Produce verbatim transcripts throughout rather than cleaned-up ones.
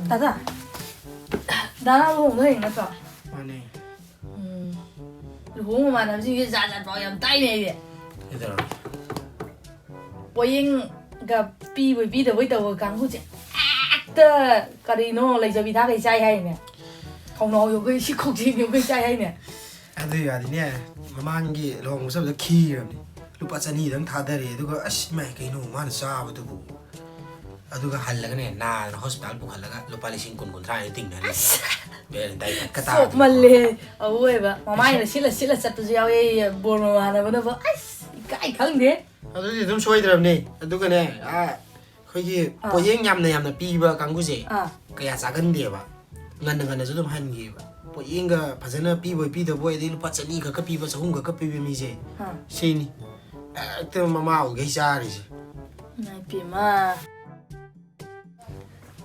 ꯇꯥꯗ, ꯗꯥ ꯂꯨꯍꯣꯡꯕ ꯍꯌꯦꯡ ꯅꯠꯇ꯭ꯔꯣ? ꯃꯥꯅꯦ꯫ ꯎꯝ꯫ ꯂꯨꯍꯣꯡ ꯃꯃꯥꯟꯅꯕꯁꯤꯡꯁꯦ ꯖꯥꯠ ꯖꯥꯠ ꯄꯥꯎ ꯌꯥꯝ ꯇꯥꯏꯅꯦ ꯑꯩꯗꯤ꯫ ꯀꯩꯗꯧꯔꯕ? ꯄꯣꯌꯦꯡꯒ ꯄꯤꯕꯣꯏ ꯄꯤꯗꯕꯣꯏ ꯇꯧꯕ ꯀꯥꯡꯕꯨꯁꯦ ꯍꯦꯛꯇ ꯀꯔꯤꯅꯣ ꯂꯩꯖꯕꯤ ꯊꯥꯈꯩ ꯆꯥꯏ ꯍꯥꯏꯅꯦ꯫ ꯈꯧꯅꯥꯎ ꯌꯧꯈꯩ, ꯁꯤ ꯈꯧꯖꯦꯡ ꯌꯧꯈꯩ ꯆꯥꯏ ꯍꯥꯏꯅꯦ꯫ ꯑꯗꯨ ꯌꯥꯗꯤꯅꯦ, ꯃꯃꯥꯡꯒꯤ ꯂꯨꯍꯣꯡꯕ ꯆꯠꯄꯗ ꯈꯤꯔꯕꯅꯤ꯫ ꯂꯨꯄꯥ ꯆꯅꯤꯗꯪ ꯊꯥꯗꯔꯦ, ꯑꯗꯨꯒ ꯑꯁ, ꯏꯃꯥꯏ, ꯀꯩꯅꯣ ꯃꯥꯅ ꯆꯥꯕꯗꯨꯕꯨ? ꯑꯗꯨꯒ ꯍꯜꯂꯒꯅꯦ, ꯅꯥꯗꯅ ꯍꯣꯁꯄꯤꯇꯥꯜ ꯄꯨꯈꯠꯂꯒ ꯂꯨꯄꯥ ꯂꯤꯁꯤꯡ ꯀꯨꯟ ꯀꯨꯟꯊ꯭ꯔꯥ ꯍꯥꯏꯅ ꯇꯤꯡꯅꯔꯦ꯫ ꯑꯁ! ꯕꯦꯔꯥꯅꯤ, ꯗꯥꯏ ꯈꯛꯀ ꯇꯥꯕꯅꯤ꯫ ꯆꯣꯞꯃꯜꯂꯦ꯫ ꯑꯋꯣꯏꯕ ꯃꯃꯥꯏꯅ ꯁꯤꯠꯂ ꯁꯤꯠꯂ ꯆꯠꯄꯁꯨ ꯌꯥꯎꯋꯦ, ꯕꯣꯔ ꯃꯃꯥꯟꯅꯕꯅꯕ꯫ ꯑꯁ, ꯏꯀꯥꯏ ꯈꯪꯗꯦ꯫ ꯑꯗꯨꯗꯤ ꯑꯗꯨꯝ ꯁꯣꯏꯗ꯭ꯔꯕꯅꯦ꯫ ꯑꯗꯨꯒꯅꯦ, ꯑꯥ, ꯑꯩꯈꯣꯏꯒꯤ ꯑꯥ꯫ ꯄꯣꯌꯦꯡ ꯌꯥꯝꯅ ꯌꯥꯝꯅ ꯄꯤꯕ ꯀꯥꯡꯕꯨꯁꯦ ꯑꯥ꯫ ꯀꯌꯥ ꯆꯥꯒꯟꯗꯦꯕ꯫ ꯉꯟꯅ ꯉꯟꯅꯁꯨ ꯑꯗꯨꯝ ꯍꯟꯈꯤꯕ꯫ ꯄꯣꯌꯦꯡꯒ ꯐꯖꯅ ꯄꯤꯕꯣꯏ ꯄꯤꯗꯕꯣꯏ, ꯑꯗꯩ ꯂꯨꯄꯥ ꯆꯅꯤ ꯈꯛꯀ ꯄꯤꯕ, ꯆꯍꯨꯝ ꯈꯛꯀ ꯄꯤꯕ ꯃꯤꯁꯦ, ꯑꯥ꯫ ꯁꯤꯅꯤ ꯍꯦꯛꯇ ꯃꯃꯥ ꯑꯣꯏꯈꯩ ꯆꯥꯔꯤꯁꯦ꯫ ꯏꯃꯥꯏ ꯄꯦꯝꯃ꯫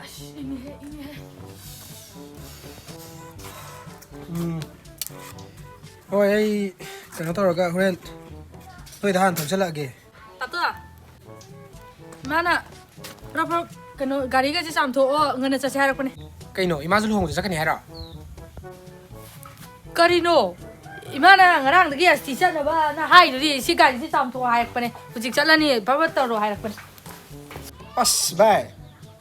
ꯑꯁ, ꯏꯪꯉꯦꯍꯦ, ꯏꯪꯉꯦꯍꯦ꯫ ꯎꯝ꯫ ꯍꯣꯏ, ꯑꯩ ꯀꯩꯅꯣ ꯇꯧꯔꯒ ꯍꯣꯔꯦꯟ ꯅꯣꯏꯗ ꯍꯥꯟꯅ ꯊꯧꯖꯜꯂꯛꯑꯒꯦ꯫ ꯇꯥꯇꯣ, ꯏꯃꯥꯅ ꯄ꯭ꯔꯞ ꯄ꯭ꯔꯞ ꯀꯩꯅꯣ, ꯒꯥꯔꯤꯒꯁꯦ ꯆꯥꯝꯊꯣꯛꯑꯣ, ꯉꯟꯅ ꯆꯠꯁꯦ ꯍꯥꯏꯔꯛꯄꯅꯦ꯫ ꯀꯩꯅꯣ, ꯏꯃꯥꯁꯨ ꯂꯨꯍꯣꯡꯕꯗ ꯆꯠꯀꯅꯤ ꯍꯥꯏꯔꯣ? ꯀꯔꯤꯅꯣ? ꯏꯃꯥꯅ ꯉꯔꯥꯡꯗꯒꯤ ꯑꯁꯇꯤ ꯆꯠꯅꯕꯅ ꯍꯥꯏꯗꯨꯗꯤ, ꯁꯤ ꯒꯥꯔꯤꯁꯦ ꯆꯥꯝꯊꯣꯛꯑꯣ ꯍꯥꯏꯔꯛꯄꯅꯦ꯫ ꯍꯧꯖꯤꯛ ꯆꯠꯂꯅꯤ, ꯐꯠ ꯐꯠ ꯇꯧꯔꯣ ꯍꯥꯏꯔꯛꯄꯅꯦ꯫ ꯑꯁ ꯚꯥꯏ,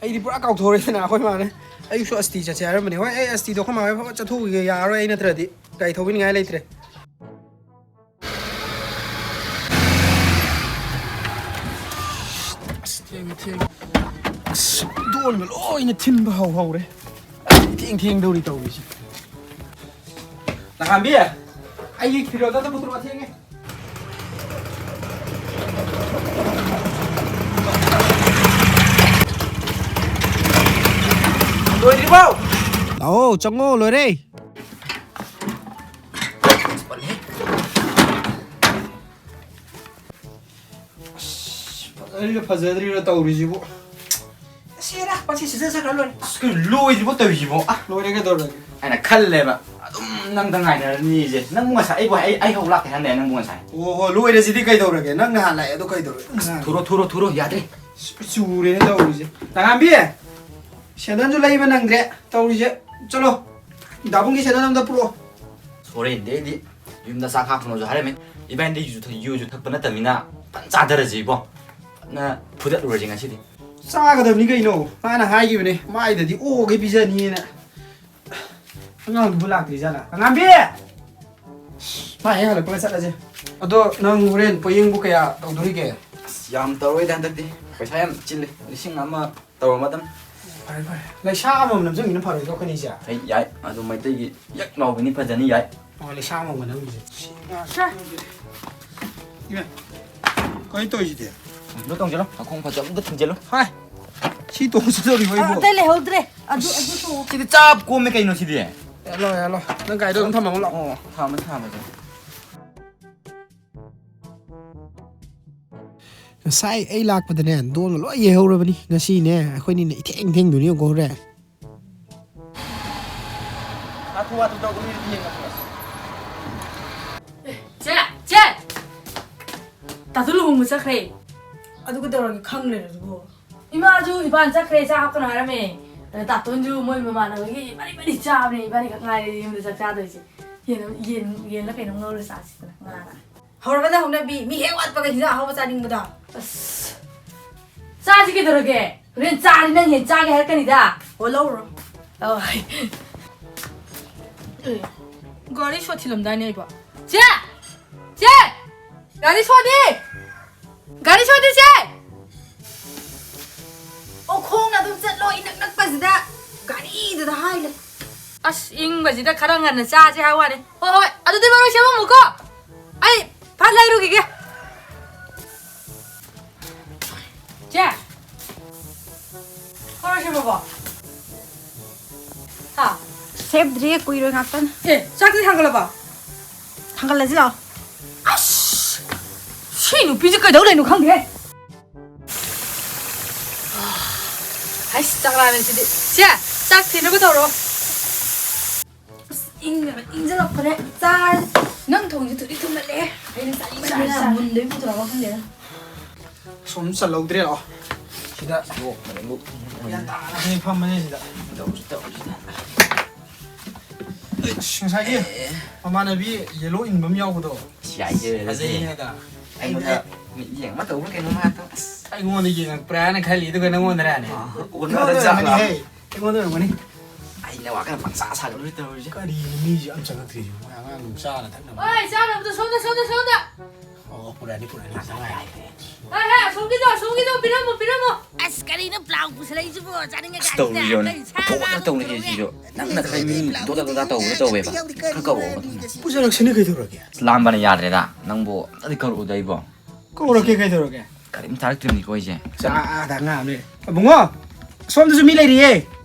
ꯑꯩꯗꯤ ꯄꯨꯔꯥ ꯀꯥꯎꯊꯣꯛꯎꯔꯦꯗꯅ꯫ ꯑꯩꯈꯣꯏ ꯃꯥꯅ ꯑꯌꯨꯛꯁꯨ ꯑꯁꯇꯤ ꯆꯠꯁꯦ ꯍꯥꯏꯔꯝꯕꯅꯦ꯫ ꯍꯣꯏ, ꯑꯩ ꯑꯁꯇꯤꯗꯣ ꯑꯩꯈꯣꯏ ꯃꯥ ꯍꯣꯏ ꯐꯠ ꯐꯠ ꯆꯠꯊꯣꯛꯎꯈꯤꯒꯦ, ꯌꯥꯔꯔꯣꯏ ꯑꯩ ꯅꯠꯇ꯭ꯔꯗꯤ꯫ ꯒꯥꯔꯤ ꯊꯧꯕꯤꯅꯤꯡꯉꯥꯏ ꯂꯩꯇ꯭ꯔꯦ꯫ ꯑꯁ, ꯊꯦꯡꯉꯦ, ꯊꯦꯡꯉꯦ꯫ ꯑꯁ, ꯗꯣꯟꯒ ꯂꯣꯏꯅ ꯊꯤꯟꯕ ꯍꯧꯍꯧꯔꯦ꯫ ꯑꯁ, ꯏꯊꯦꯡ ꯊꯦꯡꯗꯧꯔꯤ ꯇꯧꯔꯤꯁꯦ꯫ ꯂꯥꯡꯍꯥꯟꯕꯤ, ꯑꯩꯒꯤ ꯐꯤꯔꯣꯜꯗꯣ ꯑꯝꯇ ꯄꯨꯊꯣꯔꯛꯑꯣ, ꯊꯦꯡꯉꯦ꯫ ꯂꯣꯏꯗ꯭ꯔꯤꯕꯣ? ꯂꯥꯛꯑꯣ, ꯆꯪꯉꯣ, ꯂꯣꯏꯔꯦ꯫ ꯑꯁ, ꯐꯖꯔꯤꯔ ꯐꯖꯗ꯭ꯔꯤꯔ ꯇꯧꯔꯤꯁꯤꯕꯨ꯫ ꯁꯤꯔ, ꯄꯪꯁꯤ ꯁꯤꯖ ꯁꯛꯈ꯭ꯔ ꯂꯣꯏꯔꯦ꯫ ꯑꯁ, ꯀꯩꯅꯣ ꯂꯣꯏꯗ꯭ꯔꯤꯕꯣ ꯇꯧꯔꯤꯁꯤꯕꯣ? ꯑ, ꯂꯣꯏꯔꯦ ꯀꯩꯗꯧꯔꯒꯦ? ꯑꯩꯅ ꯈꯜꯂꯦꯕ, ꯑꯗꯨꯝ ꯅꯪꯗ ꯉꯥꯏꯅꯔꯅꯤꯁꯦ꯫ ꯅꯪꯕꯨ ꯉꯁꯥꯏ ꯑꯩꯕꯨ, ꯑꯩ, ꯑꯩ ꯍꯧ ꯂꯥꯛꯀꯦ ꯍꯥꯏꯔꯝꯗꯥꯏ ꯅꯪꯕꯨ ꯉꯁꯥꯏ꯫ ꯑꯣ, ꯍꯣ, ꯂꯣꯏꯔꯦ ꯁꯤꯗꯤ ꯀꯩꯗꯧꯔꯒꯦ? ꯅꯪ ꯅꯍꯥꯟ ꯂꯥꯛꯑꯦ ꯑꯗꯣ ꯀꯩꯗꯧꯔꯒꯦ? ꯑꯁ, ꯊꯨꯔꯣ, ꯊꯨꯔꯣ, ꯊꯨꯔꯣ, ꯌꯥꯗ꯭ꯔꯦ꯫ ꯑꯁ, ꯆꯨꯔꯦꯅꯦ ꯇꯧꯔꯤꯁꯦ꯫ ꯂꯥꯡꯍꯥꯟꯕꯤ! ꯁꯦꯟꯗꯟꯁꯨ ꯂꯩꯕ ꯅꯪꯗ꯭ꯔꯦ ꯇꯧꯔꯤꯁꯦ꯫ ꯆꯠꯂꯣ, ꯗꯥꯕꯨꯡꯒꯤ ꯁꯦꯟꯗꯟ ꯑꯝꯇ ꯄꯨꯔꯛꯑꯣ꯫ ꯍꯣꯔꯦꯟꯗꯤ ꯑꯩꯗꯤ ꯌꯨꯝꯗ ꯆꯥꯛ ꯍꯥꯞꯄꯅꯣꯁꯨ ꯍꯥꯏꯔꯝꯃꯤ꯫ ꯏꯕꯥꯅꯤꯗꯤ ꯌꯨꯁꯨ ꯊꯛ-, ꯌꯨꯁꯨ ꯊꯛꯄ ꯅꯠꯇꯕꯅꯤꯅ ꯐꯖꯅ ꯆꯥꯊꯔꯁꯤ ꯏꯕꯣ꯫ ꯐꯖꯅ ꯐꯨꯗꯠꯂꯨꯔꯁꯤ ꯉꯁꯤꯗꯤ꯫ ꯆꯥꯒꯗꯕꯅꯤ ꯀꯩꯅꯣ, ꯃꯥꯅ ꯍꯥꯏꯈꯤꯕꯅꯦ ꯃꯥꯏꯗꯗꯤ ꯑꯣꯛꯈꯩ ꯄꯤꯖꯅꯤꯅ꯫ ꯑꯉꯥꯡꯗꯨꯕꯨ ꯂꯥꯛꯇ꯭ꯔꯤꯖꯥꯠꯂꯥ? ꯑꯉꯥꯡꯕꯤ! ꯃꯥ ꯍꯦꯛ ꯍꯜꯂꯛꯄꯒ ꯆꯠꯂꯁꯦ꯫ ꯑꯗꯣ ꯅꯪ ꯍꯣꯔꯦꯟ ꯄꯣꯌꯦꯡꯕꯨ ꯀꯌꯥ ꯇꯧꯗꯣꯔꯤꯒꯦ? ꯑꯁ, ꯌꯥꯝ ꯇꯧꯔꯣꯏꯗ ꯍꯟꯗꯛꯇꯤ꯫ ꯄꯩꯁꯥ ꯌꯥꯝ ꯆꯤꯜꯂꯦ꯫ ꯂꯤꯁꯤꯡ ꯑꯃ ꯇꯧꯔꯝꯃꯗꯝ꯫ ꯐꯔꯦ, ꯐꯔꯦ꯫ ꯂꯩꯁꯥ ꯑꯃꯃꯝ ꯅꯝꯁꯤꯟꯕꯅ ꯐꯔꯣꯏꯗ꯭ꯔꯣ ꯑꯩꯈꯣꯏꯅꯤꯁꯦ? ꯑꯩ ꯌꯥꯏ꯫ ꯑꯗꯨ ꯃꯩꯇꯩꯒꯤ ꯌꯛ ꯂꯥꯎꯕꯅꯤ ꯐꯖꯅꯤ ꯌꯥꯏ꯫ ꯑꯣ, ꯂꯩꯁꯥ ꯑꯃꯃꯝ ꯅꯝꯈꯤꯁꯦ꯫ ꯁꯤ꯫ ꯁꯥꯔ꯫ ꯏꯃꯥ, ꯀꯃꯥꯏꯅ ꯇꯧꯔꯤꯁꯤꯗꯤ? ꯀꯩꯅꯣ ꯇꯣꯡꯁꯤꯜꯂꯣ꯫ ꯃꯈꯣꯡ ꯐꯖꯕꯗ ꯊꯤꯡꯖꯤꯜꯂꯣ꯫ ꯍꯥꯏ꯫ ꯁꯤ ꯇꯣꯡꯁꯤꯗꯧꯔꯤꯕ ꯑꯥ, ꯑꯩꯕꯨ? ꯑꯇꯩ ꯂꯩꯍꯧꯗ꯭ꯔꯦ꯫ ꯑꯗꯨ, ꯑꯗꯨ ꯇꯣꯡꯉꯣ꯫ ꯁꯤꯗꯤ ꯆꯞ ꯀꯣꯝꯃꯦ ꯀꯩꯅꯣ ꯁꯤꯗꯤ꯫ ꯌꯥꯂꯣ, ꯌꯥꯂꯣ꯫ ꯅꯪ ꯒꯥꯔꯤꯗꯣ ꯑꯗꯨꯝ ꯊꯝꯃꯝꯃꯣ ꯂꯥꯛꯑꯣ꯫ ꯑꯣ, ꯊꯝꯃꯦ, ꯊꯝꯃꯦ꯫ ꯉꯁꯥꯏ ꯑꯩ ꯂꯥꯛꯄꯗꯅꯦ, ꯗꯣꯟꯒ ꯂꯣꯏ ꯌꯩꯍꯧꯔꯕꯅꯤ꯫ ꯉꯁꯤꯅꯦ, ꯑꯩꯈꯣꯏꯅꯤꯅ ꯏꯊꯦꯡ ꯊꯦꯡꯗꯣꯏꯅꯤ ꯌꯦꯡꯉꯨꯀꯣ ꯍꯣꯔꯦꯟ꯫ ꯍꯥꯊꯨ ꯍꯥꯊꯨ ꯇꯧꯒꯅꯨ, ꯌꯦꯡꯉꯁꯤ꯫ ꯆꯦ! ꯆꯦ! ꯇꯥꯇꯣ ꯂꯨꯍꯣꯡꯕ ꯆꯠꯈ꯭ꯔꯦ꯫ ꯑꯗꯨ ꯀꯩꯗꯧꯔꯒꯦ, ꯈꯪ ꯂꯩꯔꯗꯨꯕꯨ? ꯏꯃꯥꯁꯨ ꯏꯕꯥꯅꯤ ꯆꯠꯈ꯭ꯔꯦ, ꯆꯥꯛ ꯍꯥꯞꯀꯅꯣ ꯍꯥꯏꯔꯝꯃꯦ꯫ ꯑꯗ ꯇꯥꯇꯣꯟꯁꯨ ꯃꯣꯏ ꯃꯃꯥꯟꯅꯕꯒꯤ ꯃꯔꯤ ꯃꯔꯤ ꯆꯥꯕꯅꯦ, ꯏꯕꯥꯅꯤ ꯈꯛ ꯉꯥꯏꯔꯦ ꯌꯨꯝꯗ ꯆꯥꯛ ꯆꯥꯗꯣꯏꯁꯦ꯫ ꯌꯦꯟ, ꯌꯦꯟ, ꯌꯦꯟꯂ ꯀꯩꯅꯣꯝ ꯉꯧꯔ ꯆꯥꯁꯤꯗꯅ ꯉꯥꯔ꯫ ꯍꯧꯔꯕꯗ ꯍꯧꯅꯕꯤ, ꯃꯤ ꯍꯦꯛ ꯋꯥꯠꯄꯒ ꯍꯤꯟꯖꯥꯡ ꯑꯍꯥꯎꯕ ꯆꯥꯅꯤꯡꯕꯗꯣ꯫ ꯑꯁ, ꯆꯥꯁꯤ ꯀꯩꯗꯧꯔꯒꯦ? ꯍꯣꯔꯦꯟ ꯆꯥꯔꯗꯤ ꯅꯪ ꯍꯦꯟ ꯆꯥꯒꯦ ꯍꯥꯏꯔꯛꯀꯅꯤꯗ꯫ ꯑꯣ, ꯂꯧꯔꯣ꯫ ꯑꯣ, ꯍꯣꯏ꯫ ꯑꯦ, ꯒꯥꯔꯤ ꯁꯣ ꯊꯤꯜꯂꯝꯗꯥꯏꯅꯦ ꯑꯩꯕꯣ꯫ ꯆꯦ! ꯆꯦ! ꯒꯥꯔꯤ ꯁꯣꯗꯤ! ꯒꯥꯔꯤ ꯁꯣꯗꯤ, ꯆꯦ! ꯑꯣ, ꯈꯣꯡꯅ ꯑꯗꯨꯝ ꯆꯠꯂꯣ, ꯏꯅꯛ ꯅꯛꯄꯁꯤꯗ꯫ ꯒꯥꯔꯤꯗꯨꯗ ꯍꯥꯏ ꯂꯩ꯫ ꯑꯁ, ꯏꯪꯕꯁꯤꯗ ꯈꯔ ꯉꯟꯅ ꯆꯥꯁꯦ ꯍꯥꯏ ꯋꯥꯅꯤ꯫ ꯍꯣꯏ, ꯍꯣꯏ, ꯑꯗꯨꯗꯤ ꯃꯔꯣꯏ ꯁꯦꯝꯃꯝꯃꯨꯀꯣ꯫ ꯑꯩ ꯐꯠ ꯂꯩꯔꯨꯈꯤꯒꯦ꯫ ꯆꯦ, ꯃꯔꯣꯏ ꯁꯦꯝꯃꯕꯣ? ꯍꯥ? ꯁꯦꯝꯗ꯭ꯔꯤꯌꯦ, ꯀꯨꯏꯔꯣꯏ, ꯉꯥꯛꯇꯪ꯫ ꯑꯦ, ꯆꯥꯛꯇꯤ ꯊꯥꯡꯒꯠꯂꯕꯣ? ꯊꯥꯡꯒꯠꯂꯁꯤ ꯂꯥꯛꯑꯣ꯫ ꯑꯁ! ꯁꯤ ꯅꯨꯄꯤꯁꯦ ꯀꯩꯗꯧ ꯂꯩꯅꯣ ꯈꯪꯗꯦ꯫ ꯍꯩꯁ, ꯆꯥꯛ ꯂꯥꯝꯃꯦ ꯁꯤꯗꯤ꯫ ꯆꯦ, ꯆꯥꯛ ꯊꯤꯅꯕ ꯇꯧꯔꯣ꯫ ꯑꯁ, ꯏꯪꯗꯅ ꯏꯪꯖꯜꯂꯛꯄꯅꯦ꯫ ꯆꯥꯔꯁꯤ꯫ ꯅꯪ ꯊꯣꯡꯁꯦ ꯊꯨꯗꯤ ꯊꯨꯝꯃꯜꯂꯦ꯫ ꯑꯩꯅ ꯆꯥꯅꯤꯡꯕꯅ ꯆꯥꯔꯦ, ꯆꯥꯔꯦ꯫ ꯃꯨꯟꯗꯣꯏ ꯄꯨꯊꯣꯔꯛꯑꯣ ꯈꯪꯗꯦꯗ꯫ ꯁꯨꯝ ꯆꯜꯍꯧꯗ꯭ꯔꯦ ꯂꯥꯛꯑꯣ꯫ ꯁꯤꯗ ꯒ꯭ꯌꯥꯟ ꯇꯥꯅ ꯐꯝꯕꯅꯦ ꯁꯤꯗ꯫ ꯇꯧꯁꯤ, ꯇꯧꯁꯤ꯫ ꯑꯩꯁ, ꯉꯁꯥꯏꯒꯤ ꯃꯃꯥꯟꯅꯕꯤ ꯌꯦꯂꯣ ꯏꯟꯕ ꯑꯃ ꯌꯥꯎꯕꯗꯣ꯫ ꯁꯤ ꯌꯥꯏꯌꯦ, ꯑꯗꯨꯗꯤ꯫ ꯐꯖꯩꯅꯦ ꯑꯗ꯫ ꯑꯩꯉꯣꯟꯗ ꯃꯤꯠꯌꯦꯡ ꯑꯃ ꯇꯧꯕ꯭ꯔꯥ ꯀꯩꯅꯣ ꯃꯥ ꯇꯧ-, ꯑꯁ꯫ ꯑꯩꯉꯣꯟꯗ ꯌꯦꯡꯉꯛꯄ꯭ꯔꯥꯅ ꯈꯜꯂꯤ, ꯑꯗꯨꯒ ꯅꯪꯉꯣꯟꯗꯔꯥꯅꯦ? ꯑꯥ, ꯑꯣꯟꯅꯔ ꯑꯩꯉꯣꯟꯗ ꯖꯥꯠꯂꯥ? ꯑꯣꯏꯔꯝꯒꯅꯤꯍꯦ, ꯑꯩꯉꯣꯟꯗ ꯑꯣꯏꯔꯝꯒꯅꯤ꯫ ꯑꯩ ꯅꯦꯠꯋꯥꯛ ꯀꯟꯅ ꯄꯪꯁꯥ ꯁꯥꯒꯠꯂꯨꯔꯦ ꯇꯧꯔꯤꯁꯦ꯫ ꯀꯔꯤꯅꯣ ꯃꯤꯁꯦ ꯑꯝ ꯆꯪꯉꯛꯇ꯭ꯔꯤꯁꯦ? ꯃꯣꯏ ꯑꯉꯥꯡ ꯑꯗꯨꯝ ꯆꯥꯅ ꯊꯛꯅꯕ꯫ ꯍꯣꯏ, ꯆꯥꯅꯕꯗꯣ ꯁꯣꯝꯗ, ꯁꯣꯝꯗ, ꯁꯣꯝꯗ꯫ ꯑꯣ, ꯄꯨꯔꯛꯑꯅꯤ, ꯄꯨꯔꯛꯑꯅꯤ, ꯆꯪꯉꯛꯑꯅꯤ꯫ ꯍꯣꯏ, ꯍꯣꯏ, ꯑꯁꯣꯝꯒꯤꯗꯣ, ꯑꯁꯣꯝꯒꯤꯗꯣ ꯄꯤꯔꯝꯃꯣ, ꯄꯤꯔꯝꯃꯣ꯫ ꯑꯁ, ꯀꯔꯤꯅꯣ ꯄ꯭ꯂꯥꯎ ꯄꯨꯁꯜꯂꯛꯏꯁꯤꯕꯣ? ꯆꯥꯅꯤꯡꯉꯦ ꯑꯁ, ꯀꯥꯏꯁꯤꯗ꯫ ꯇꯧꯔꯤꯁꯦ ꯌꯦꯡꯉꯨꯅꯦ꯫ ꯀꯔꯤ ꯁꯥ ꯄꯣꯛꯅ ꯉꯥ ꯇꯧꯅ ꯄꯨꯊꯣꯔꯛꯑꯦ? ꯍꯦꯛꯏꯁꯤꯁꯨ꯫ ꯅꯪꯅ ꯈꯔ ꯃꯤ ꯗꯣꯗꯥ ꯗꯣꯗꯥ ꯇꯧꯕꯗꯣ ꯇꯧꯋꯦꯕ꯫ ꯈꯔ ꯀꯧꯔꯛꯑꯣꯕ꯫ ꯄꯨꯁꯜꯂꯛꯁꯤꯅꯤ ꯀꯩꯗꯧꯔꯒꯦ? ꯑꯁ, ꯂꯥꯝꯕꯅ ꯌꯥꯗ꯭ꯔꯦꯗ꯫ ꯅꯪꯕꯨ ꯑꯝꯇꯗꯤ ꯀꯧꯔꯛꯎꯗ ꯑꯩꯕꯣ꯫ ꯀꯧꯔꯛꯀꯦ ꯀꯩꯗꯧꯔꯒꯦ? ꯀꯔꯤꯝ ꯊꯥꯔꯛꯇ꯭ꯔꯤꯕꯅꯤꯀꯣ ꯑꯩꯁꯦ꯫ ꯑꯁ, ꯑꯥ, ꯑꯥꯗ ꯑꯉꯥꯡ ꯑꯃ ꯂꯩꯔꯦ꯫ ꯑꯕꯨꯡꯉꯣ, ꯁꯣꯝꯗꯁꯨ ꯃꯤ ꯂꯩꯔꯤꯌꯦ꯫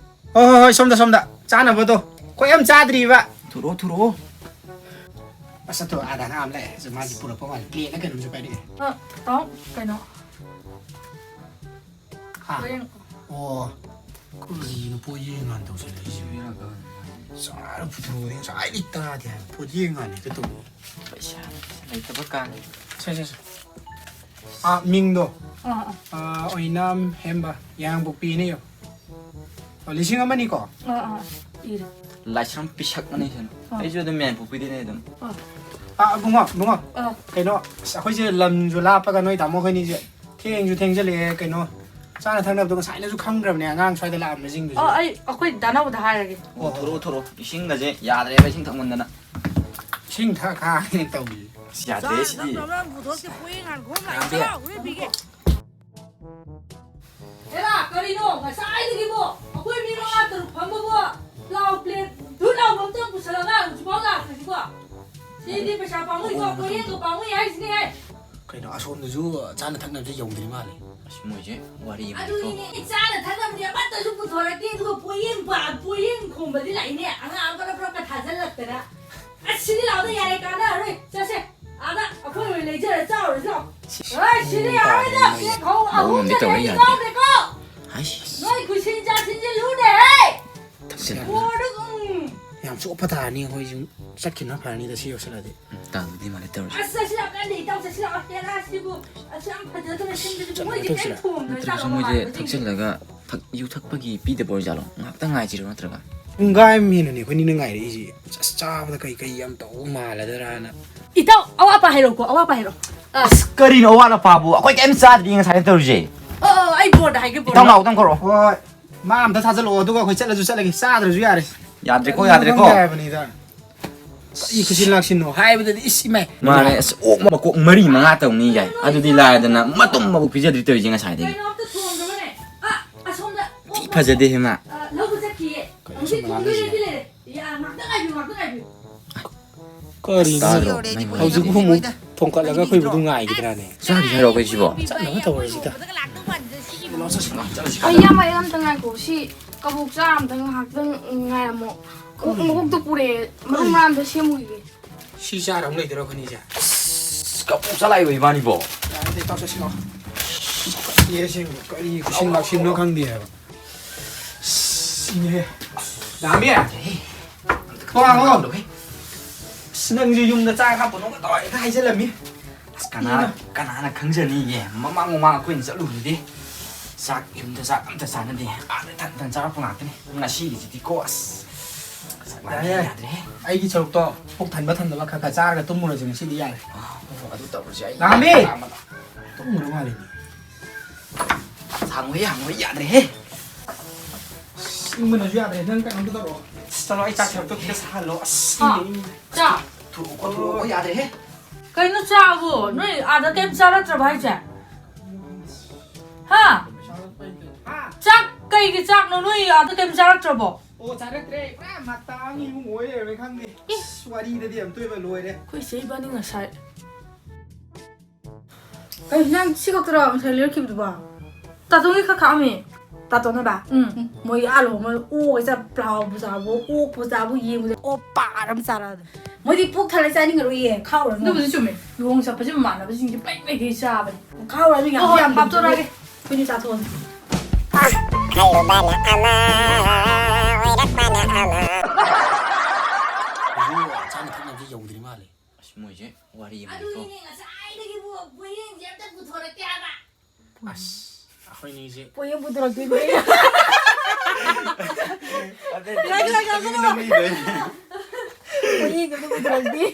ꯍꯣꯏ, ꯍꯣꯏ, ꯍꯣꯏ, ꯁꯣꯝꯗ, ꯁꯣꯝꯗ꯫ ꯆꯥꯅꯕꯗꯣ꯫ ꯑꯩꯈꯣꯏ ꯌꯥꯝ ꯆꯥꯗ꯭ꯔꯤꯕ꯫ ꯊꯨꯔꯛꯑꯣ, ꯊꯨꯔꯛꯑꯣ꯫ ꯑꯁ, ꯑꯗꯣ ꯑꯥꯗ ꯑꯉꯥꯡ ꯑꯃ ꯂꯥꯛꯑꯦ꯫ ꯑꯁ, ꯃꯥꯁꯦ ꯄꯨꯔꯛꯄ ꯃꯥꯜꯂꯦ꯫ ꯄ꯭ꯂꯦꯠꯂ ꯀꯩꯅꯣꯝꯁꯨ ꯄꯥꯏꯔꯛꯑꯦ꯫ ꯑ, ꯇꯥꯃꯣ, ꯀꯩꯅꯣ? ꯍꯥ? ꯄꯣꯌꯦꯡ꯫ ꯑꯣ, ꯀꯔꯤꯅꯣ ꯄꯣꯌꯦꯡ ꯉꯥꯟ ꯇꯧꯁꯜꯂꯛꯏꯁꯤꯕꯣ? ꯆꯥꯔ ꯄꯨꯊꯣꯔꯛꯑꯣꯗꯤ ꯉꯁꯥꯏꯗꯩ ꯇꯥꯗꯦ ꯍꯥꯏꯕ꯫ ꯄꯣꯌꯦꯡ ꯉꯥꯟꯅꯦ ꯀꯩꯗꯧꯕ? ꯄꯩꯁꯥ ꯂꯩꯇꯕ ꯀꯥꯟꯗ꯫ ꯁꯦ, ꯁꯦ, ꯁꯦ꯫ ꯑꯥ, ꯃꯤꯡꯗꯣ? ꯑꯥ, ꯑꯥ꯫ ꯑꯥ, ꯑꯣꯏꯅꯥꯝ ꯍꯦꯝꯕ, ꯌꯥꯡꯄꯣꯛꯄꯤꯅꯦ ꯌꯣ꯫ ꯑꯣ, ꯂꯤꯁꯤꯡ ꯑꯃꯅꯤꯀꯣ? ꯑꯥ, ꯑꯥ, ꯏꯔꯦ꯫ ꯂꯥꯏꯁ꯭ꯔꯝ ꯄꯤꯁꯛ ꯑꯅꯤ ꯁꯤꯅ꯫ ꯑꯥ꯫ ꯑꯩꯁꯨ ꯑꯗꯨꯝ ꯌꯥꯡꯄꯣꯛꯄꯤꯗꯩꯅꯦ ꯑꯗꯨꯝ꯫ ꯑꯥ꯫ ꯑꯥ, ꯏꯕꯨꯡꯉꯣ, ꯏꯕꯨꯡꯉꯣ꯫ ꯑꯥ꯫ ꯀꯩꯅꯣ, ꯑꯁ, ꯑꯩꯈꯣꯏꯁꯦ ꯂꯝꯁꯨ ꯂꯥꯞꯄꯒ ꯅꯣꯏ ꯇꯥꯃꯣ ꯈꯣꯏꯅꯤꯁꯦ ꯊꯦꯡꯁꯨ ꯊꯦꯡꯖꯜꯂꯛꯑꯦ, ꯀꯩꯅꯣ, ꯆꯥꯅ ꯊꯛꯅꯕꯗꯣ ꯉꯁꯥꯏꯅꯁꯨ ꯈꯪꯈ꯭ꯔꯕꯅꯦ ꯑꯉꯥꯡ ꯁ꯭ꯋꯥꯏꯗ ꯂꯥꯛꯑꯝꯕꯁꯤꯡꯗꯨꯁꯨ꯫ ꯑꯣ, ꯑꯩ, ꯑꯩꯈꯣꯏ ꯗꯥꯅꯥꯎꯗ ꯍꯥꯏꯔꯒꯦ꯫ ꯑꯣ, ꯊꯣꯔꯛꯑꯣ, ꯊꯣꯔꯛꯑꯣ꯫ ꯏꯁꯤꯡꯒꯁꯦ ꯌꯥꯗ꯭ꯔꯦꯕ, ꯏꯁꯤꯡ ꯊꯛꯃꯟꯗꯅ꯫ ꯏꯁꯤꯡ ꯊꯛ ꯈꯥꯡꯉꯦ ꯇꯧꯔꯤ꯫ ꯑꯁ, ꯌꯥꯗ꯭ꯔꯦ ꯁꯤꯗꯤ꯫ ꯆꯥꯛ ꯂꯥꯝꯂꯥꯝ ꯄꯨꯊꯣꯛꯇꯦ, ꯄꯣꯌꯦꯡ ꯉꯥꯟ ꯈꯣꯝ ꯂꯥꯛꯑꯦ, ꯌꯥꯗꯦ꯫ ꯆꯔꯥ ꯍꯣꯔꯦꯟ ꯄꯤꯒꯦ꯫ ꯍꯦꯔꯥ, ꯀꯔꯤꯅꯣ? ꯉꯁꯥꯏꯗꯒꯤꯕꯣ ꯑꯩꯈꯣꯏ ꯃꯤ ꯃꯉꯥ ꯇꯔꯨꯛ ꯐꯝꯕꯕꯨ ꯄ꯭ꯂꯥꯎ ꯄ꯭ꯂꯦꯠ ꯙꯨꯠ ꯂꯥꯎꯕ ꯑꯝꯇꯪ ꯄꯨꯁꯜꯂꯒ ꯍꯧꯖꯤꯛꯐꯥꯎ ꯂꯥꯛꯇ꯭ꯔꯤꯁꯤꯕꯣ? ꯁꯤꯗꯤ ꯄꯩꯁꯥ ꯄꯥꯝꯃꯨꯏꯀꯣ, ꯄꯣꯌꯦꯡꯒ ꯄꯥꯝꯃꯨꯏ ꯍꯥꯏꯁꯤꯅꯦꯍꯦ꯫ ꯀꯩꯅꯣ, ꯑꯁꯣꯝꯗꯁꯨ ꯆꯥꯅ ꯊꯛꯅꯕꯁꯦ ꯌꯧꯗ꯭ꯔꯤ ꯃꯥꯜꯂꯦ꯫ ꯑꯁ, ꯃꯣꯏꯁꯦ ꯋꯥꯔꯤ ꯑꯃ ꯂꯩꯀꯣ꯫ ꯑꯗꯨꯅꯤꯅꯦ, ꯆꯥꯅ ꯊꯛꯅꯕꯗꯤ ꯑꯃꯠꯇꯁꯨ ꯄꯨꯊꯣꯔꯛꯇꯦ, ꯑꯗꯨꯒ ꯄꯣꯌꯦꯡ ꯄꯥ-, ꯄꯣꯌꯦꯡ ꯈꯣꯝꯕꯗꯤ ꯂꯥꯛꯏꯅꯦ, ꯑꯉꯥꯡ ꯑꯃꯅ ꯄꯨꯔꯥ ꯊꯥꯖꯜꯂꯛꯇꯅ꯫ ꯑꯁ, ꯁꯤꯗꯤ ꯂꯥꯛꯑꯣꯗ, ꯌꯥꯔꯦ, ꯀꯥꯟꯅꯔꯔꯣꯏ, ꯆꯠꯁꯦ꯫ ꯑꯥꯗ ꯑꯩꯈꯣꯏ ꯑꯣꯏꯅ ꯂꯩꯖꯔ ꯆꯥꯔꯨꯔꯁꯤ ꯂꯥꯛꯑꯣ꯫ ꯁꯤ ꯑꯁ, ꯁꯤꯗꯤ ꯃꯑꯣꯡ ꯌꯥꯔꯣꯏꯗ, ꯇꯥꯗꯦ, ꯀꯦꯛ ꯍꯧ-, ꯃꯑꯣꯡ ꯑꯍꯨꯝ ꯑꯃꯗꯤ ꯆꯠꯂꯦ, ꯇꯧꯔ ꯑꯩꯗꯤ ꯌꯥꯗꯦ꯫ ꯌꯥꯎꯗꯦꯀꯣ꯫ ꯍꯥꯏꯁ꯫ ꯅꯣꯏ ꯈꯨꯁꯤꯟ ꯆꯥꯁꯤꯟꯁꯦ ꯂꯨꯅꯦꯍꯦ꯫ ꯊꯛꯆꯜꯂꯦ꯫ ꯕꯣꯔꯗꯨ, ꯎꯝ꯫ ꯌꯥꯝ ꯆꯣꯞꯄ ꯇꯥꯔꯅꯤ ꯑꯩꯈꯣꯏꯁꯨ꯫ ꯆꯠꯈꯤꯕꯅ ꯐꯔꯅꯤꯗ ꯁꯤ ꯌꯧꯁꯜꯂꯗꯤ꯫ ꯎꯝ, ꯑꯗꯨꯗꯤ ꯃꯥꯜꯂꯦ ꯇꯧꯔꯤꯁꯦ꯫ ꯑꯁ, ꯑꯁꯤ ꯌꯥꯝ ꯀꯜꯂꯤ, ꯏꯇꯥꯎ, ꯆꯠꯁꯤꯜꯂꯛꯑꯣ꯫ ꯍꯦꯔꯥ, ꯁꯤꯕꯨ ꯑꯁꯤ ꯌꯥꯝ ꯐꯖꯗꯕ ꯁꯤꯟꯕꯁꯤꯕꯨ ꯆꯠꯂꯒ ꯃꯣꯏꯗꯤ ꯀꯩꯝ ꯇꯧꯁꯤꯔꯥ? ꯊꯣꯡꯗ꯭ꯔ ꯅꯠꯇ꯭ꯔꯁꯨ ꯖꯥꯠꯂꯣ ꯃꯣꯏꯁꯦ ꯃꯃꯥꯟꯅꯕꯁꯤꯡꯁꯦ? ꯊꯛꯆꯤꯜꯂꯒ ꯊꯛ-, ꯌꯨ ꯊꯛꯄꯒꯤ ꯄꯤꯗꯕ ꯑꯣꯏꯔꯖꯥꯠꯂꯣ? ꯉꯥꯏꯍꯥꯛꯇꯪ ꯉꯥꯏꯁꯤꯔꯣ ꯅꯠꯇ꯭ꯔꯒ? ꯄꯨꯡꯈꯥꯏ ꯑꯃ ꯍꯦꯟꯅꯅꯦ ꯑꯩꯈꯣꯏꯅꯤꯅ ꯉꯥꯏꯔꯛꯏꯁꯦ꯫ ꯑꯁ, ꯆꯥꯕꯗ ꯀꯩ ꯀꯩ ꯌꯥꯝ ꯇꯧꯕ ꯃꯥꯜꯂꯗ꯭ꯔꯥꯅ꯫ ꯏꯇꯥꯎ, ꯑꯋꯥꯠ ꯑꯄꯥ ꯍꯥꯏꯔꯛꯑꯣꯀꯣ, ꯑꯋꯥꯠ ꯑꯄꯥ ꯍꯥꯏꯔꯛꯑꯣ꯫ ꯑꯁ, ꯀꯔꯤꯅꯣ ꯑꯋꯥꯠ ꯑꯄꯥꯕꯨ? ꯑꯩꯈꯣꯏ ꯀꯩꯝ ꯆꯥꯗ꯭ꯔꯤ ꯉꯁꯥꯏꯅ ꯇꯧꯔꯤꯁꯦ꯫ ꯑꯣ, ꯑꯣ, ꯑꯩ ꯕꯣꯔꯗ ꯍꯥꯏꯒꯦ, ꯕꯣꯔꯗ꯫ ꯏꯇꯥꯎ ꯅꯥꯎꯗꯪ ꯀꯧꯔꯛꯑꯣ꯫ ꯍꯣꯏ, ꯃꯥ ꯑꯝꯇ ꯊꯥꯖꯤꯜꯂꯛꯑꯣ, ꯑꯗꯨꯒ ꯑꯩꯈꯣꯏ ꯆꯠꯂꯁꯨ ꯆꯠꯂꯒꯦ, ꯆꯥꯗ꯭ꯔꯁꯨ ꯌꯥꯔꯦ꯫ ꯌꯥꯗ꯭ꯔꯦꯀꯣ, ꯀꯔꯤꯅꯣ ꯌꯥꯗ꯭ꯔꯦꯀꯣ꯫ ꯈꯪꯗꯦ ꯍꯥꯏꯕꯅꯤꯗ꯫ ꯀꯔꯤ ꯈꯨꯁꯤꯟ ꯂꯥꯛꯁꯤꯟꯅꯣ ꯍꯥꯏꯕꯗꯗꯤ, ꯏꯁ, ꯏꯃꯥꯏ꯫ ꯃꯥꯅꯦ, ꯑꯁ, ꯑꯣꯛ ꯃꯀꯣꯛ ꯃꯔꯤ ꯃꯉꯥ ꯇꯧꯅꯤ ꯌꯥꯏ꯫ ꯑꯗꯨꯗꯤ ꯂꯥꯏꯗꯅ ꯃꯇꯨꯝ ꯑꯃꯕꯨ ꯄꯤꯖꯗ꯭ꯔꯤ ꯇꯧꯔꯤꯁꯦ ꯉꯁꯥꯏꯗꯒꯤ꯫ ꯀꯩꯅꯣ ꯑꯝꯇ ꯊꯣꯡꯗ꯭ꯔꯕꯅꯦ? ꯑ, ꯑꯁꯣꯝꯗ ꯊꯤ ꯐꯖꯗꯦ ꯍꯦ ꯃꯥ꯫ ꯑ, ꯂꯧꯕ ꯆꯠꯈꯤꯌꯦ꯫ ꯀꯩꯅꯣ ꯍꯧꯖꯤꯛ ꯁꯨꯝ ꯊꯣꯡꯗꯣꯏ ꯉꯥꯡꯅꯔꯤꯁꯤꯅ? ꯂꯩꯗꯤ ꯂꯩꯔꯦ꯫ ꯌꯥ, ꯉꯥꯛꯇ ꯉꯥꯏꯕꯤꯌꯨ, ꯉꯥꯛꯇ ꯉꯥꯏꯕꯤꯌꯨ꯫ ꯀꯔꯤꯅꯣ? ꯇꯥꯗ꯭ꯔꯣ, ꯅꯪ ꯍꯧꯖꯤꯛꯄꯨ ꯋꯥꯔꯤꯗꯣ? ꯑꯃꯨꯛ ꯊꯣꯡꯀꯠꯂꯒ ꯑꯩꯈꯣꯏꯕꯨ ꯑꯗꯨꯝ ꯉꯥꯏꯈꯤꯗ꯭ꯔꯥꯅꯦ? ꯆꯥꯈꯤꯁꯦ ꯍꯥꯏꯔꯣ ꯑꯩꯈꯣꯏ ꯁꯤꯕꯣ? ꯆꯠꯅꯕ ꯇꯧꯔꯁꯤꯗ꯫ ꯑꯩ ꯌꯥꯝ ꯑꯩ ꯑꯝꯇ ꯉꯥꯏꯈꯣ꯫ ꯁꯤ ꯀꯕꯣꯛ ꯆꯥ ꯑꯝꯇ ꯉꯥꯏꯍꯥꯛꯇꯪ ꯉꯥꯏꯔꯝꯃꯣ꯫ ꯀꯣꯛ ꯃꯀꯣꯛꯇꯣ ꯄꯨꯔꯛꯑꯦ꯫ ꯃꯔꯨ ꯃꯔꯥꯡꯗꯣ ꯁꯦꯝꯃꯨꯈꯤꯒꯦ꯫ ꯁꯤ ꯆꯥꯔ ꯑꯃꯨꯛ ꯂꯩꯗꯣꯏꯔꯣ ꯑꯩꯈꯣꯏꯅꯤꯁꯦ? ꯑꯁ, ꯀꯕꯣꯛ ꯆꯥ ꯂꯥꯛꯏꯕ ꯏꯕꯥꯅꯤꯕꯣ? ꯌꯥꯔꯦ, ꯏꯇꯥꯎ ꯆꯠꯁꯤꯜꯂꯣ꯫ ꯁꯤ ꯀꯔꯤ ꯈꯨꯁꯤꯟ ꯂꯥꯛꯁꯤꯟꯅꯣ ꯈꯪꯗꯦ ꯍꯥꯏꯕ꯫ ꯁꯤꯅꯦꯍꯦ꯫ ꯂꯥꯛꯑꯝꯃꯤ? ꯊꯣꯡ ꯍꯥꯡꯉꯣ꯫ ꯑꯁ, ꯅꯪꯁꯨ ꯌꯨꯝꯗ ꯆꯥꯛ ꯍꯥꯞꯄꯅꯣꯒ ꯇꯧꯔ ꯍꯦꯛꯇ ꯍꯥꯏꯖꯜꯂꯝꯃꯤ꯫ ꯑꯁ, ꯀꯅꯥ-, ꯀꯅꯥꯅ ꯈꯪꯖꯅꯤꯒꯦ? ꯃꯃꯥꯡ ꯃꯃꯥꯡ ꯑꯩꯈꯣꯏꯅ ꯆꯠꯂꯨꯕꯗꯨꯗꯤ ꯆꯥꯛ, ꯌꯨꯝꯗ ꯆꯥꯛ ꯑꯝꯇ ꯆꯥꯅꯗꯦ꯫ ꯑꯥꯗ ꯊꯟ ꯊꯟ ꯆꯥꯔꯛꯄ ꯉꯥꯛꯇꯅꯤ꯫ ꯉꯁꯤꯒꯤꯁꯤꯗꯤꯀꯣ, ꯑꯁ, ꯆꯥꯛ ꯂꯥꯝꯕ ꯌꯥꯔꯦ, ꯌꯥꯔꯦ꯫ ꯌꯥꯗ꯭ꯔꯦꯍꯦ꯫ ꯑꯩꯒꯤ ꯁꯔꯨꯛꯇꯣ ꯄꯨꯛ ꯊꯟꯕ ꯊꯟꯗꯕ ꯈꯔ ꯈꯔ ꯆꯥꯔꯒ ꯇꯨꯝꯃꯨꯔꯁꯦ ꯉꯁꯤꯗꯤ, ꯌꯥꯔꯦ꯫ ꯑꯣ, ꯑꯗꯨ ꯇꯧꯔꯁꯦ꯫ ꯑꯩ ꯂꯥꯝꯕꯤ! ꯆꯥꯛ ꯂꯥꯝꯕꯅ꯫ ꯇꯨꯝꯃꯨꯔ ꯃꯥꯜꯂꯦꯅꯦ꯫ ꯍꯥꯡꯉꯣꯏ, ꯍꯥꯡꯉꯣꯏ, ꯌꯥꯗ꯭ꯔꯦꯍꯦ꯫ ꯑꯁ, ꯏꯪꯕꯅꯁꯨ ꯌꯥꯗ꯭ꯔꯦ꯫ ꯅꯪ ꯀꯩꯅꯣꯝꯇ ꯇꯧꯔꯛꯑꯣ꯫ ꯑꯁ, ꯆꯠꯂꯣ, ꯑꯩ ꯆꯥꯛ ꯁꯔꯨꯛꯇꯣ ꯈꯤꯇ ꯁꯥꯍꯜꯂꯣ꯫ ꯑꯁ, ꯍꯥ? ꯏꯪꯉꯦ, ꯏꯪꯉꯦ꯫ ꯆꯥ꯫ ꯊꯨꯔꯛꯑꯣ, ꯊꯨꯔꯛꯑꯣ, ꯌꯥꯗ꯭ꯔꯦꯍꯦ꯫ ꯀꯩꯅꯣ ꯆꯥꯕꯨ? ꯅꯣꯏ ꯑꯥꯗ ꯀꯩꯝ ꯆꯥꯔꯛꯇ꯭ꯔꯕ ꯍꯥꯏꯁꯦ? ꯍꯥ? ꯆꯥꯛ ꯀꯩꯒꯤ ꯆꯥꯛꯅꯣ? ꯅꯣꯏ ꯑꯥꯗ ꯀꯩꯝ ꯆꯥꯔꯛꯇ꯭ꯔꯕꯣ? ꯑꯣ, ꯆꯥꯔꯛꯇ꯭ꯔꯦ꯫ ꯄꯨꯔꯥ ꯃꯇꯥ ꯑꯃ ꯏꯕꯨꯡ ꯑꯣꯏ ꯂꯩꯔꯝꯃꯦ, ꯈꯪꯗꯦ꯫ ꯏ꯫ ꯑꯁ, ꯋꯥꯔꯤꯗꯗꯤ ꯑꯝꯇꯣꯏꯕ ꯂꯣꯏꯔꯦ꯫ ꯑꯩꯈꯣꯏ ꯆꯦ ꯏꯕꯥꯅꯤ ꯉꯁꯥꯏ꯫ ꯀꯩ ꯅꯪ ꯁꯤ ꯈꯛꯇꯔꯣ ꯉꯁꯥꯏ ꯂꯩꯔꯛꯈꯤꯕꯗꯨꯕꯣ? ꯇꯥꯇꯣꯟꯒꯤ ꯈꯔ ꯈꯥꯛꯑꯝꯃꯦ꯫ ꯇꯥꯇꯣꯟꯅꯕ? ꯎꯝ꯫ ꯎꯝ, ꯃꯣꯏ ꯑꯥ ꯂꯨꯍꯣꯡꯕ ꯑꯣꯛꯑꯒ ꯆꯠ-, ꯄ꯭ꯂꯥꯎꯕꯨ ꯆꯥꯕꯣ, ꯑꯣꯛꯄꯨ ꯆꯥꯕꯣ, ꯌꯦꯟꯕꯨ ꯆꯥ-, ꯑꯣ, ꯄꯥꯔ ꯑꯃ ꯆꯥꯔꯛꯑꯗꯤ꯫ ꯃꯣꯏꯗꯤ ꯄꯨꯛ ꯊꯜꯂꯦ ꯆꯥꯅꯤꯡꯉꯔꯣꯏꯌꯦ, ꯈꯥꯛꯎꯔꯅꯨ꯫ ꯑꯗꯨꯕꯨꯗꯤ ꯆꯨꯝꯃꯦ꯫ ꯂꯨꯍꯣꯡ ꯆꯠꯄꯁꯦ ꯃꯃꯥꯟꯅꯕꯁꯤꯡꯁꯦ ꯄꯩ ꯄꯩꯈꯩ ꯆꯥꯕꯅꯤ꯫ ꯈꯥꯛꯎꯔꯅꯨ, ꯌꯥꯝ ꯍꯣꯏ, ꯍꯣꯏ, ꯌꯥꯝ ꯍꯥꯞꯇꯣꯔꯛꯑꯒꯦ꯫ ꯑꯩꯈꯣꯏꯅꯤ ꯆꯥꯊꯣꯛꯑꯁꯤ꯫ ꯈꯜꯂꯨꯕꯅ ꯑꯃ, ꯑꯣꯏꯔꯛꯄꯅ ꯑꯃ꯫ ꯆꯥꯅ ꯊꯛꯅꯕꯗꯤ ꯌꯧꯗ꯭ꯔꯤ ꯃꯥꯜꯂꯦ꯫ ꯑꯁ, ꯃꯣꯏꯁꯦ ꯋꯥꯔꯤ ꯑꯃ ꯂꯩꯀꯣ꯫ ꯑꯗꯨꯒꯤꯅꯦ ꯉꯁꯥꯏꯗꯒꯤ ꯄꯣꯌꯦꯡꯁꯦ ꯑꯝꯇ ꯄꯨꯊꯣꯔꯛꯇꯦ ꯍꯥꯏꯕ꯫ ꯑꯁ, ꯑꯩꯈꯣꯏꯅꯤꯁꯦ ꯄꯣꯌꯦꯡ ꯄꯨꯊꯣꯔꯛꯇꯣꯏꯅꯦ꯫ ꯄꯣꯌꯦꯡ ꯑꯝꯇ ꯄꯨꯊꯣꯔꯛꯇꯦ꯫